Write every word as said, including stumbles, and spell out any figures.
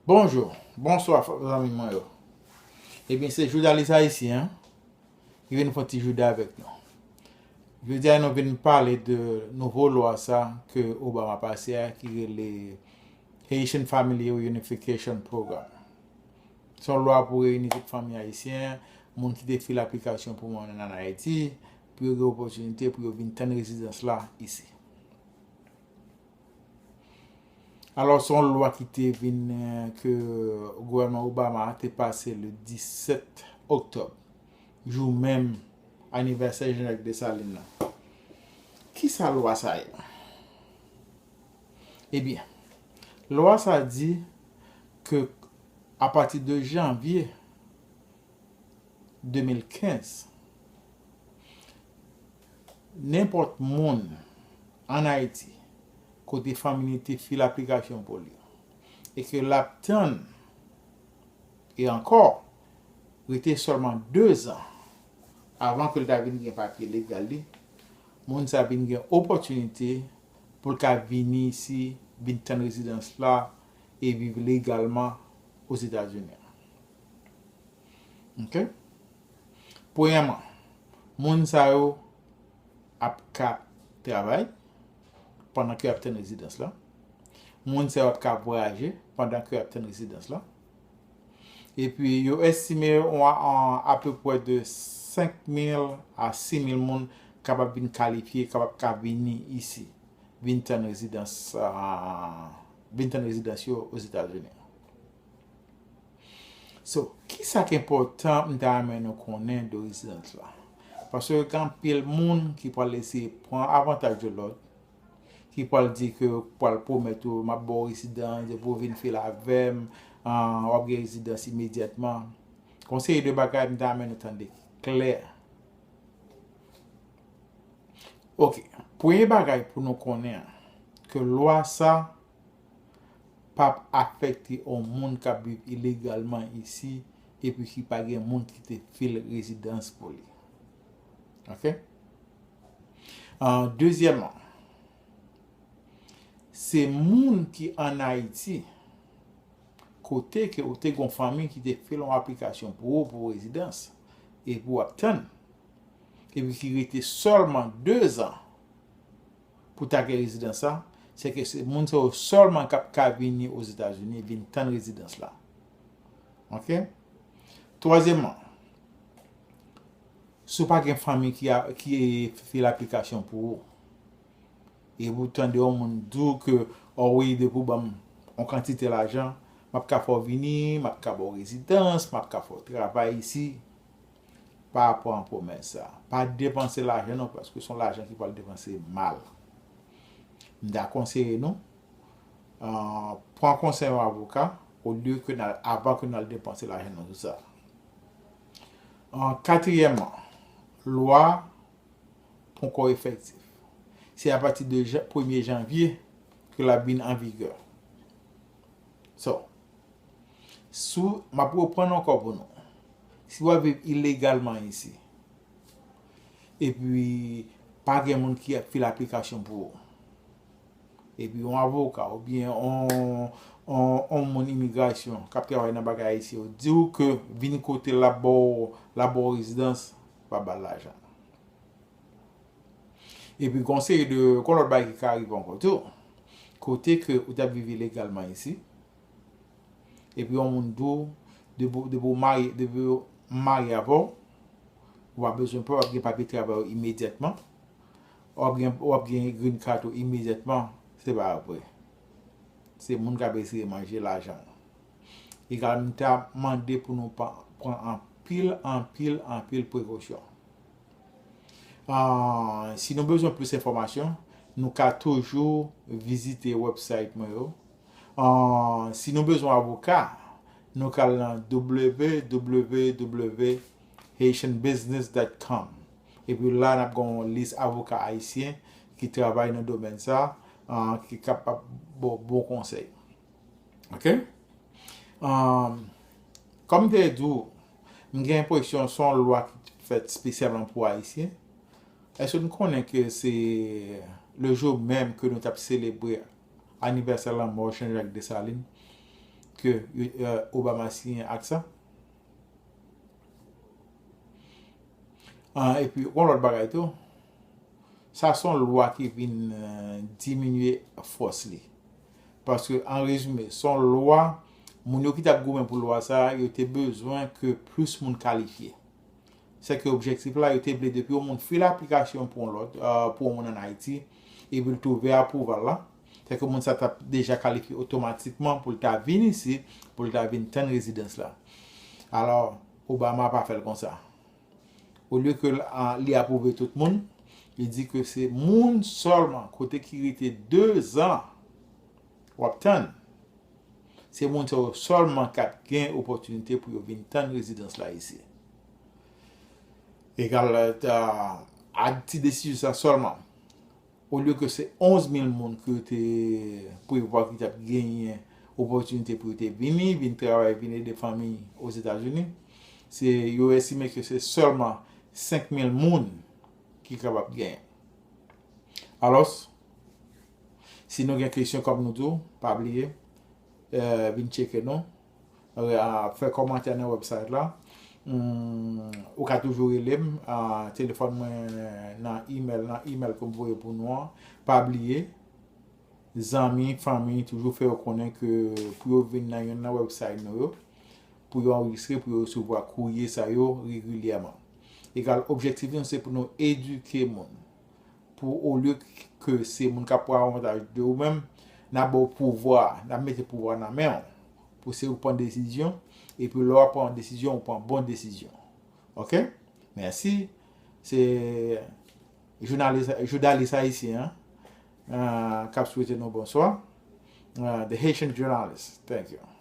Bonjou, bonswa, zanmi mwen yo. Ebyen, se joudalis ayisyen an ki vin fè yon ti jouda avèk nou. Jodi a, nou vin pale de nouvo lwa sa ke Obama pase a, ki rele Haitian Family Reunification Program. Se yon lwa pou reyini tout fanmi ayisyen, moun ki te fil aplikasyon pou moun ann Ayiti, pou yo gen opòtinite pou yo vin tann rezidans la isi. Alò, se yon lwa ki te vin, eh, ke gouvènman Obama te pase le disèt oktòb, jou menm anivèsè Jean-Jacques Dessalines nan. Kisa lwa sa ye? Ebyen, lwa sa di ke apati de janvye de mil kenz, nenpòt moun ann Ayiti kote fanmi li te fil aplikasyon pou li e ke l ap tann, e ankò, rete sèlman dezan avan ke l ta vin gen papye legal li, moun sa vin gen opòtinite pou l ka vini isi, vin tann rezidans la e viv legalman Ozetazini. Ok? Premyèman, moun sa yo ap ka travay pandan ke y ap tann rezidans la. Moun sa yo ap ka vwayaje pandan ke y ap tann rezidans la. Epi, yo estime yon, an, apeprè de senk mil a sis mil moun kapab vin kalifye, kapab ka vini isi, vin tann rezidans, ah, vin tann rezidans yo Ozetazini. So, kisa k enpòtan m ta renmen nou konnen de rezidans la? Paske gen anpil moun ki pral eseye pran avantaj de lòt, ki pral di ke yo pral pwomèt ou, "M ap ba w rezidans, epi w vin fil avè m, ah, w ap gen rezidans imedyatman." Gon seri de bagay m ta renmen nou tande klè. Ok, premye bagay pou nou konnen, ke lwa sa p ap afekte yon moun k ap viv ilegalman isi epi ki pa gen moun ki te fil rezidans pou li. Ok? Ah, dezyèmman, se moun ki ann Ayiti, kote ke ou te gon fanmi ki te fil yon aplikasyon pou ou pou rezidans, epi w ap tann, epi ki rete sèlman dezan pou ta gen rezidans la, se ke se moun sa yo sèlman k ap ka vini Ozetazini vin tann rezidans la. Ok? Twazyèmman, si w pa gen fanmi ki a, ki fil aplikasyon pou ou, epi w tande yon moun di w ke, "O wi, depi w ban m yon kantite lajan, m ap ka fè w vini, m ap ka ba w rezidans, m ap ka fè w travay isi." Pa pran pwomès sa. Pa depanse lajan non, paske se yon lajan ki pral depanse mal. M ta konseye nou, ah, pran konsèy yon avoka olye ke n al, avan ke n al depanse lajan nou sou sa. Ah, katriyèmman, lwa poko efektif. Se apati de jan, premye janvye ke l ap vin an vigè. So, si w, m ap reprann ankò pou nou. Si w ap viv ilegalman isi, epi pa gen moun ki ap fil aplikasyon pou ou, epi yon avoka oubyen yon, yon, yon moun imigrasyon k ap travay nan bagay ayisyen yo di w ke vin kote l ap ba w, l ap ba w rezidans, pa ba l lajan. Epi gon seri de, gon lòt bagay ki ka rive ankò tou. Kote ke ou t ap viv ilegalman isi, epi yon moun di w, depi, depi w marye, depi w marye avè w, ou pa bezwen pè, w ap gen papye travay ou imedyatman, w ap gen, w ap gen green card ou imedyatman, se pa vre. Se moun k ap eseye manje lajan w. Egal, m ta mande pou nou pa, pran anpil, anpil, anpil prekosyon. Ah, si nou bezwen plis enfòmasyon, nou ka toujou vizite website mwen yo. Ah, si nou bezwen avoka, nou ka al nan w w w haitian business dot com. Epi la, n ap gen yon lis avoka ayisyen ki travay nan domèn sa, ah, ki kapab ba w bon konsèy. Ok? Um, kòm m te di w, m gen enpresyon se yon lwa ki fèt espesyalman pou Ayisyen. Èske nou konnen ke se le jou menm ke nou t ap selebre anivèsè lanmò Jean-Jacques Dessalines, ke euh, Obama siyen ak sa. Ah, epi, yon lòt bagay tou, sa se yon lwa ki vin euh, diminye fòs li. Paske, an rezime, se yon lwa, moun yo ki t ap goumen pou lwa sa a, yo te bezwen ke plis moun kalifye. Se ke objektif la, yo te vle depi yon moun file aplikasyon pou yon lòt, euh, pou yon moun ann Ayiti, epi l twouve apwouval la, se ke moun sa t ap deja kalifye otomatikman pou l ta vin isit, pou l ta vin tann rezidans la. Alò, Obama pa fè l konsa. Olye ke l, a, li apwouve tout moun, li di ke se moun sèlman kote ki rete de zan w ap tann. Se moun sa yo sèlman k ap gen opòtinite pou yo vin tann rezidans la isi. Egal, euh, a ti desizyon sa sèlman. Olye ke se onz mil moun ke yo te prevwa ki t ap genyen opòtinite pou yo te vini, vin travay, vin ede fanmi Ozetazini, se yo estime ke se sèlman senk mil moun ki kapab genyen. Alò, si nou gen kesyon kòm nou di w, pa bliye, euh, vin tcheke nou. Fè kòmantè nan website la. Hmm, ou ka toujou rele m, ah, telefòn mwen nan email, nan email ke m voye pou nou an. Pa bliye, zanmi, fanmi, toujou fè yo konnen ke pou yo vin nan youn nan website nou yo, pou yo anrejistre, pou yo resevwa kourye sa yo regilyèman. Egal, objektif nou se pou nou edike moun. Pou olye ke se moun k ap pran avantaj de ou menm, n ap ba w pouvwa, n ap mete pouvwa nan men w. Pou se ou pran desizyon, epi lè w ap pran desizyon, ou pran bon desizyon. Ok? Mèsi. Se jounalis, joudalis ayisyen an, euh, k ap swete nou bonswa. Euh, the Haitian journalist. Thank you.